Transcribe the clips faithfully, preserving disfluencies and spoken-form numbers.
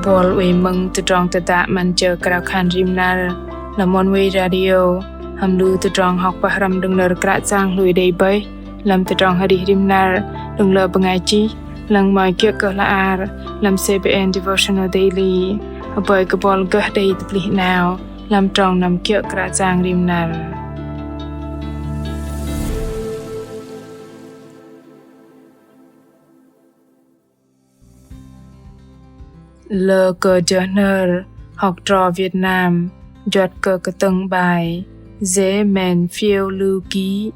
Buăl oei mơ̆ng tơdrong tơdă 'Măn Jơ Krao Khan Rim Năr lăm Oneway Radio hăm lu tơdrong hŏk pơhrăm đơ̆ng nơ̆r Kră Yang hlôi đei bơih lăm tơdrong arih rim năr đơ̆ng lơ bơngai chih, lăng mă kiơ̆ kơ hla ar lăm C B N Devotional Daily. Hơpơi kơ buăl gơh đei tơplih 'nao lăm trong năm kiơ̆ Kră Yang rim năr. Lơ kơ jơ hnơr hŏk tro Việt Nam juăt kơ kơtơ̆ng 'bai Dêmen Phiêu Lưu Ký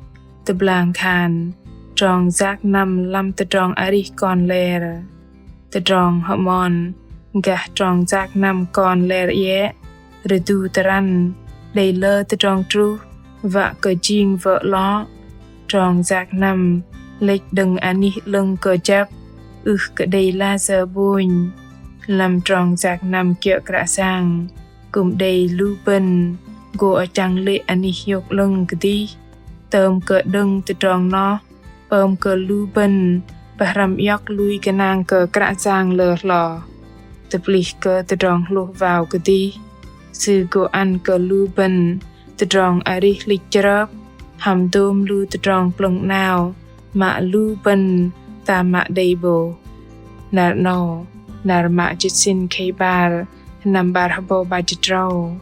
tơblang khan trong yak năm lăm tơdrong arih kon ler. Tơdrong hơmon gah trong yak năm kon ler iĕ, rơdu tơrăn đei lơ tơdrong truh wă kơ jing wơ̆ 'lŏ. Trong yak năm lĕch đơ̆ng anih 'lơ̆ng kơjăp ưh kơ đei lasơ 'bônh. Lăm trong yak năm kiơ̆ Kră Yang kư̆m đei lu bơ̆n gô achăng lê̆ anih hiôk 'lơ̆ng kơdih. Tơm kơ đơ̆ng tơdrong noh pơm kơ lu bơ̆n pơhrăm iŏk lui gơnang kơ Kră Yang lơ hloh. Tơplih kơ tơdrong hlôh wao kơdih, Sư gô ăn kơ lu bơ̆n tơdrong arih hlĭch chrơp hăm dôm lu tơdrong plơ̆ng 'nao mă lu bơ̆n tam mă đei 'bôh. Năr 'nâu, năr mă jĭt sĭn khei 'bar, sơnăm 'bar hơbâu 'bar jĭt tơdrâu,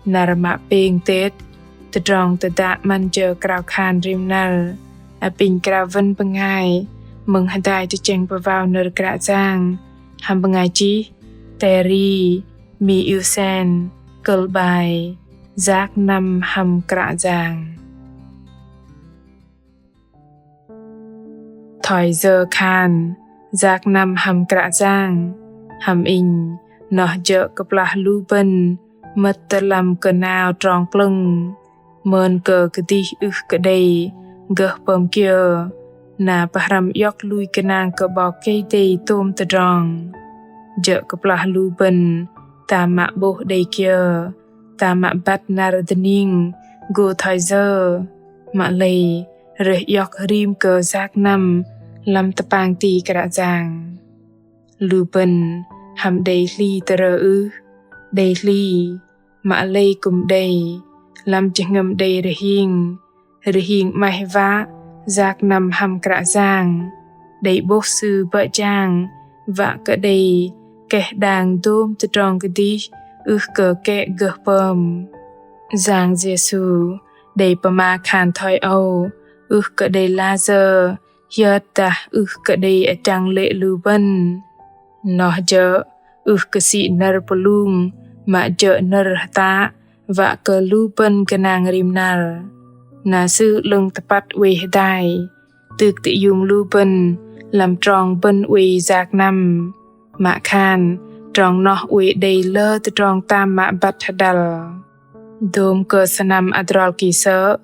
năr mă pêng Tết, tơdrong tơdă 'Măn Jơ Krao Khan Rim Năr apinh krao wơ̆n bơngai mơ̆ng hơdai tơchĕng pơwao nơ̆r Kră Yang hăm bơngai chih Terry Miusen, kơ̆l 'bai Yak năm hăm Kră Yang. Thoi yơ khan yak năm hăm Kră Yang, hăm inh noh jơ̆ kơplah lu bơ̆n mơ̆t tơ lăm kơnao trong plơ̆ng, mơn kơ kơdih ưh kơ đei gơh pơm kiơ na pơhrăm iŏk lui gơnang kơ 'Bok Kei-Dei tôm tơdrong. Jơ̆ kơplah lu bơ̆n tam mă 'bôh đei kiơ, tam mă băt năr dơning gô thoi yơ, mă lei rơih iŏk rim kơ yak năm lăm tơpang ti Kră Yang. Lu bơ̆n hăm đei hli tơrơ ưh? Đei hli, mă lei kư̆m đei. Lăm jơhngơ̆m đei rơhing, rơhing 'maih wă yak năm hăm Kră Yang, đei 'bôh Sư bơ̆ jang wă kơ đei keh đang dôm tơdrong kơdih ưh kơ kĕ gơh pơm. Yang Yêsu đei pơma khan thoi âu ưh kơ đei lasơ hiơt dah ưh kơ đei achăng lê̆ lu bơ̆n. Noh jơ̆ ưh kơ sĭ nơ̆r pơlung, mă jơ̆ nơ̆r hơtă wă kơ lu bơ̆n gơnang rim năr. Na Sư 'lơ̆ng tơpăt oei hơdai, tŭk tơiung lu bơ̆n lăm trong bơ̆n oei yak năm. Mă khan trong noh oei đei lơ tơdrong tam mă băt hơdăl. Dôm kơ sơnăm adrol ki sơ̆,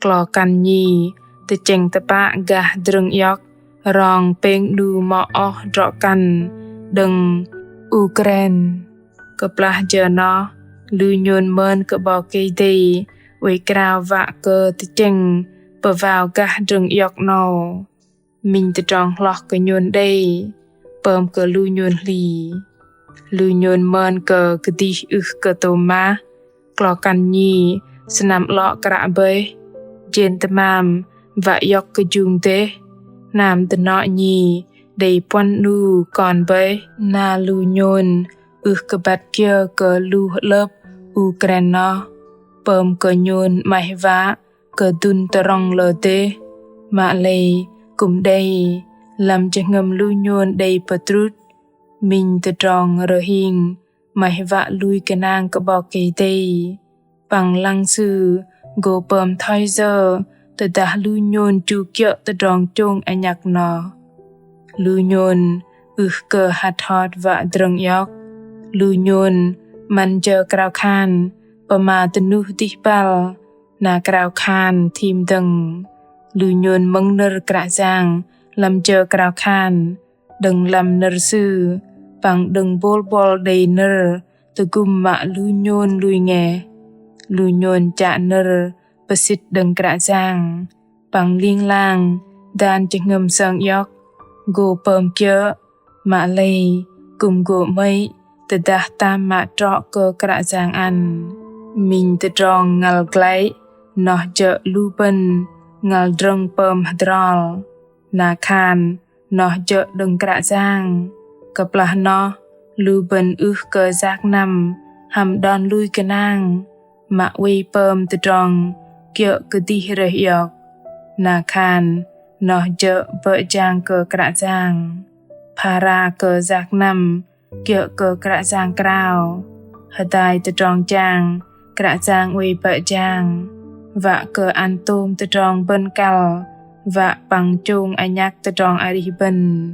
klo kăn nhi tơchĕng tơpă gah drơ̆ng iŏk rong pêng 'nu mŏ oh drŏ kăn đơ̆ng Ukraine. Kơplah jơ noh, lu nhôn mơn kơ 'Bok Kei-Dei oei krao wă kơ tơchĕng pơwao gah drơ̆ng iŏk 'nâu. Minh tơdrong hloh kơ nhôn đei, pơm kơ lu nhôn hli. Lu nhôn mơn kơ kơdih ưh kơ tôm mah, klo kăn nhi sơnăm 'lŏ kră bơih, jên tơmam wă iŏk kơjung dêh, hnam dơnŏ nhi đei puăn 'nu kon bơih. Na lu nhôn ưh kơ băt kiơ kơ lu hơ'lơ̆p Ukraine noh, pơm kơ nhôn 'maih wă kơ dŭn tơrŏng lơ dêh, mă lei kư̆m đei. Lăm jơhngơ̆m lu nhôn đei pơdrŭt minh tơdrong rơhing 'maih wă lui gơnang kơ 'Bok Kei-Dei, păng lăng Sư gô pơm thoi yơ tơdah lu nhôn chu kiơ̆ tơdrong chông anhăk noh. Lu nhôn ưh kơ hăt hot wă drơ̆ng iŏk. Lu nhôn 'măn jơ krao khan pơma dơnuh dih băl, na krao khan thim dơ̆ng. Lu nhôn mơ̆ng nơ̆r Kră Yang lăm jơ krao khan, đơ̆ng lăm nơ̆r Sư, păng đơ̆ng bôl bôl đei nơ̆r tơgŭm mă lu nhôn lui ngeh. Lu nhôn chă nơ̆r pơsĭt đơ̆ng Kră Yang, păng ling lang dan jơhngơ̆m sơng iŏk gô pơm kiơ̆, mă lei kư̆m gô 'mơ̆i tơdah tam mă trŏ kơ Kră Yang ăn. Minh tơdrong ngăl glăi, noh jơ̆ lu bơ̆n ngăl drơ̆ng pơm hơdrol. Na khan, noh jơ̆ đơ̆ng Kră Yang. Kơplah noh, lu bơ̆n ưh kơ yak năm hăm đon lui gơnang, mă oei pơm tơdrong kiơ̆ kơdih rơih iŏk. Na khan, noh jơ̆ bơ̆ jang kơ Kră Yang. Phara kơ yak năm kiơ̆ kơ Kră Yang krao. Hơdai tơdrong jang, Kră Yang oei bơ̆ jang. Wă kơ ăn tôm tơdrong bơ̆n kăl, wă păng chông anhăk tơdrong arih bơ̆n.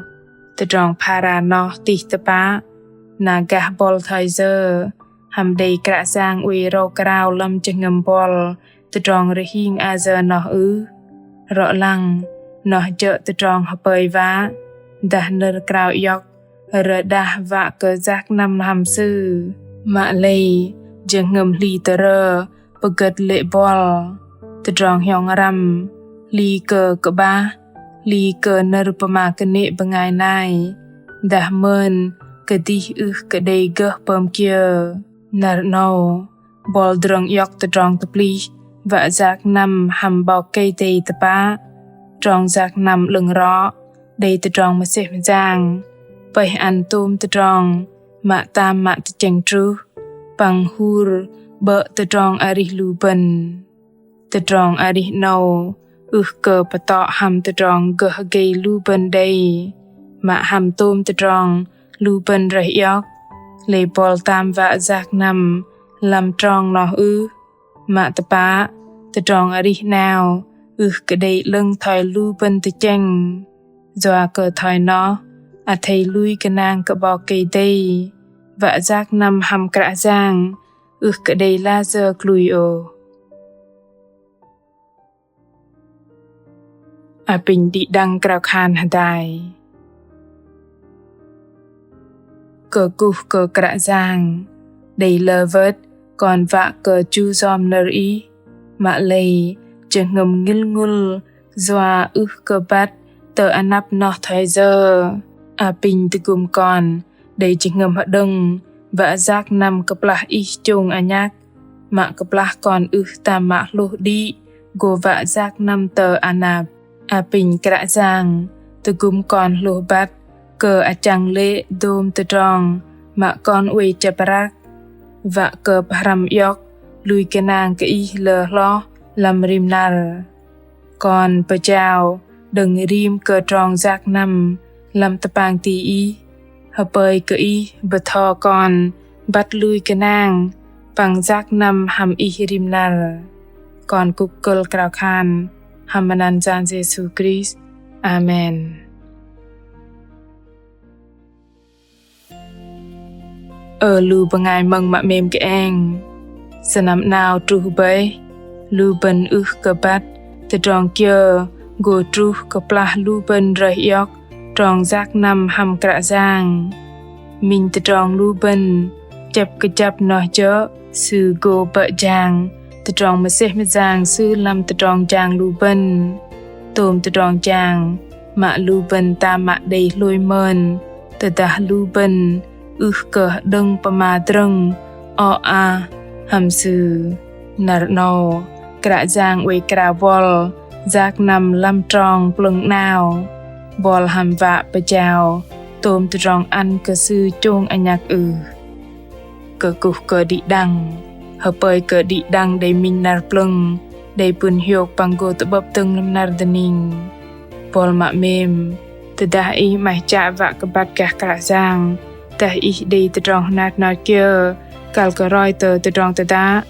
Tơdrong phara noh tih tơpă, na gah bŏl thoi yơ, hăm đei Kră Yang oei rơ̆k krao lăm jơhngơ̆m bŏl, tơdrong rơhing ayơ noh ưh. Rŏ lăng, noh jơ̆ tơdrong hơpơi wă, dah nơ̆r krao iŏk, rơđah wă kơ yak năm hăm Sư. Mă lei, jơhngơ̆m hli tơrơ, pơgơ̆t lê̆ bŏl. Tơdrong hiong răm, hli kơ kơ'bah, hli kơ nơ̆r pơma kơnê̆ bơngai nai. Dah mơn, kơdih ưh kơ đei gơh pơm kiơ. Năr 'nâu, bŏl drơ̆ng iŏk tơdrong tơplih, wă yak năm hăm 'Bok Kei-Dei tơpă. Trong yak năm 'lơ̆ng rŏ, đei tơdrong mơsêh mơyang. Pơih ăn tôm tơdrong, mă tam mă tơchĕng truh. Păng hur, bơ̆ tơdrong arih lu bơ̆n. Tơdrong arih 'nâu, ưh kơ pơtŏ hăm tơdrong gơh gei lu bơ̆n đei. Mă hăm tôm tơdrong, lu bơ̆n rơih iŏk. Lei bŏl tam wă yak năm, lăm trong noh ưh. Mă tơpă, tơdrong arih 'nao, ưh kơ đei 'lơ̆ng thoi lu bơ̆n tơchĕng. Yua kơ thoi noh, athei lui gơnang kơ 'Bok Kei-Dei. Wă yak năm hăm Kră Yang, ưh kơ đei layơ klui ôh. Apinh đĭ đăng krao khan hơdai. Kơkuh kơ Kră Yang, đei lơ wơ̆t, kon wă kơ chu yom nơ̆r Ih, mă lei, jơhngơ̆m ngĭl ngŭl, yua ưh kơ băt, tơ anăp noh thoi yơ. Apinh tơgŭm kon, đei jơhngơ̆m hơđơ̆ng, wă yak năm kơplah Ih chông anhăk, mă kơplah kon ưh tam mă hlôh đĭ, gô wă yak năm tơ anăp. Apinh Kră Yang, tơgŭm kon hlôh băt, kơ achăng lê̆ dôm tơdrong, mă kon oei chơp răk, wă kơ pơhrăm iŏk, lui gơnang kơ Ih lơ hloh, lăm rim năr. Kon pơjao, đơ̆ng rim kơ trong yak năm, lăm tơpang ti Ih, hơpơi kơ Ih bơtho kon, băt lui gơnang, păng yak năm hăm Ih rim năr. Kon kŭk kơ̆l krao khan, hăm măt anăn Yang Yêsu Krist. Amen. Ơ lu bơngai mơ̆ng mă 'mêm kơeng. Sơnăm 'nao truh bơih, lu bơ̆n ưh kơ băt, tơdrong kiơ, gô truh kơplah lu bơ̆n rơih iŏk, trong yak năm hăm Kră Yang. Minh tơdrong lu bơ̆n, chĕp kơjăp noh jơ̆, Sư gô bơ̆ jang, tơdrong mơsêh mơyang Sư lăm tơdrong jang lu bơ̆n. Tôm tơdrong jang, mă lu bơ̆n tam mă đei hlôi mơn, tơdah lu bơ̆n, ưh kơ hơđơ̆ng pơma drơ̆ng, oh ah, hăm Sư. Năr 'nâu, Kră Yang oei krao bŏl, yak năm lăm trong plơ̆ng 'nao. Bŏl hăm wă pơjao, tôm tơdrong ăn kơ Sư chông anhăk ưh. Kơkuh kơ đĭ đăng, hơpơi kơ đĭ đăng đei minh năr plơ̆ng, đei pŭn hiôk păng gô tơ'bơ̆p dơ̆ng lăm năr dơning. Bŏl mă 'mêm, tơdah ih 'maih chă wă kơ băt gah Kră Yang, dah ih đei tơdrong hnat hnot kiơ, kăl kơ roi tơ tơdrong tơdă,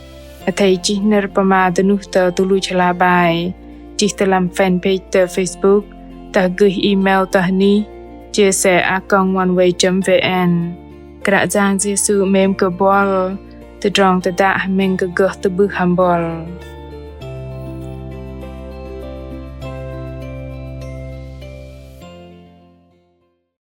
athei chih nơ̆r pơma dơnuh tơ tơluch hla bơar, chih tơ lăm fanpage tơ Facebook, dah gơih email tơ anih chia sẻ a còng oneway chấm vn. Kră Yang Yêsu 'mêm kơ bŏl, tơdrong tơdă hơmĕng kơ gơh tơ'bưh hăm bŏl.